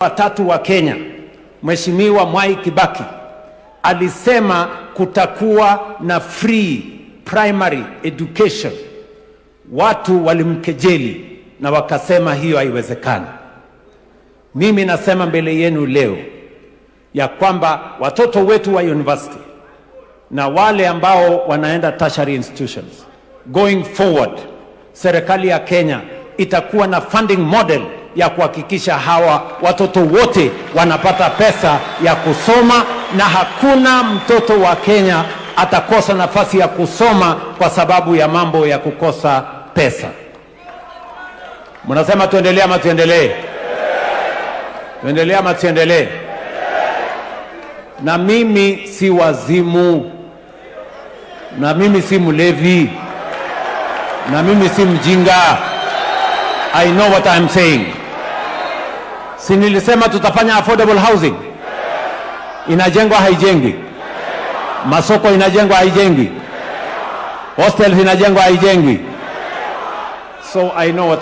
Wa tatu wa Kenya, Mheshimiwa Mwai Kibaki, alisema kutakuwa na free primary education. Watu walimkejeli na wakasema hiyo haiwezekani. Mimi nasema mbele yenu leo ya kwamba watoto wetu wa university na wale ambao wanaenda tertiary institutions, going forward, serikali ya Kenya itakuwa na funding model ya kuhakikisha hawa watoto wote wanapata pesa ya kusoma, na hakuna mtoto wa Kenya atakosa nafasi ya kusoma kwa sababu ya mambo ya kukosa pesa. Mnasema tuendelee ama tuendelee? Tuendelee ama tuendelee? Na mimi si wazimu, na mimi si mlevi, na mimi si mjinga. I know what I'm saying. Si nilisema tutafanya affordable housing? Inajengwa, haijengwi? Masoko inajengwa, haijengwi? Hostels inajengwa, haijengwi? So I know what